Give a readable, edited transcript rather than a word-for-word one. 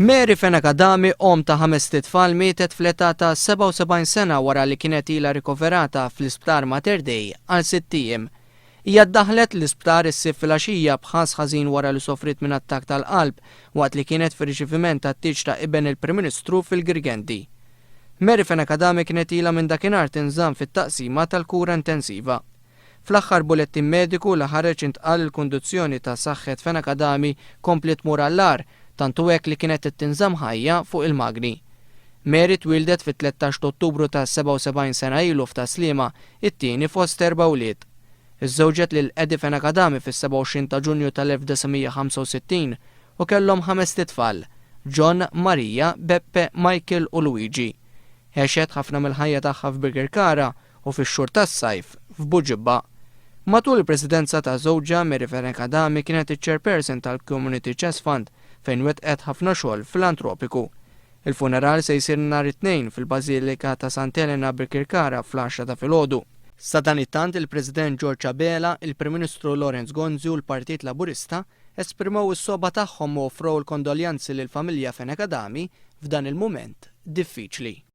Mary Fenech Adami, omm ta' ħamest itfal mietet fl-età ta' 77 sena wara li kienet ilha rikoverata fl-Isptar Mater Dei għal sitt ijiem. Hija ddaħħlet l-isptar is-Sibt filgħaxija b'ħass ħażin wara li sofriet minn attakk tal-qalb waqt li kienet fir-riċeviment tat-tieġ ta' iben il-Prim Ministru fil-Girgenti. Mary Fenech Adami kienet ilha minn dakinhar tinżamm fit-taqsima tal-kura intensiva. Fl-aħħar bulettin mediku li ħareġ intqal li l-kundizzjoni ta' saħħet Fenech Adami kompliet tmur għall-agħar, tant hu hekk li kienet qed tinżamm ħajja fuq il-magni. Mary twieldet fit-13 t'Ottubru ta' 77 sena ilu f'Tas-Sliema, it-tieni fost erba' wlied. Iżżewġet lil Eddie Fenech Adami fis-27 ta' Ġunju tal-1965 u kellhom ħamest itfal, John, Maria, Beppe, Michael u Luigi. Għexet ħafna mill-ħajja tagħha f'Birkirkara u fix-xhur tas-sajf f'Buġibba. Matul il-presidenza ta' żewġha, Mary Fenech Adami kienet iċ-chairperson tal-Community Chest Fund fejn wettqet ħafna xogħol filantropiku. Il-funeral se jsir nhar it-Tnejn fil-Bażilika ta' Sant'Elena Birkirkara fl-għaxra ta' filgħodu. Sadanittant il-President George Abela, il-Prim Ministru Lawrence Gonzi u l-Partit Laburista esprimew is-sogħba tagħhom u offrew il-kondoljanzi lill-familja Fenech Adami f'dan il-mument diffiċli.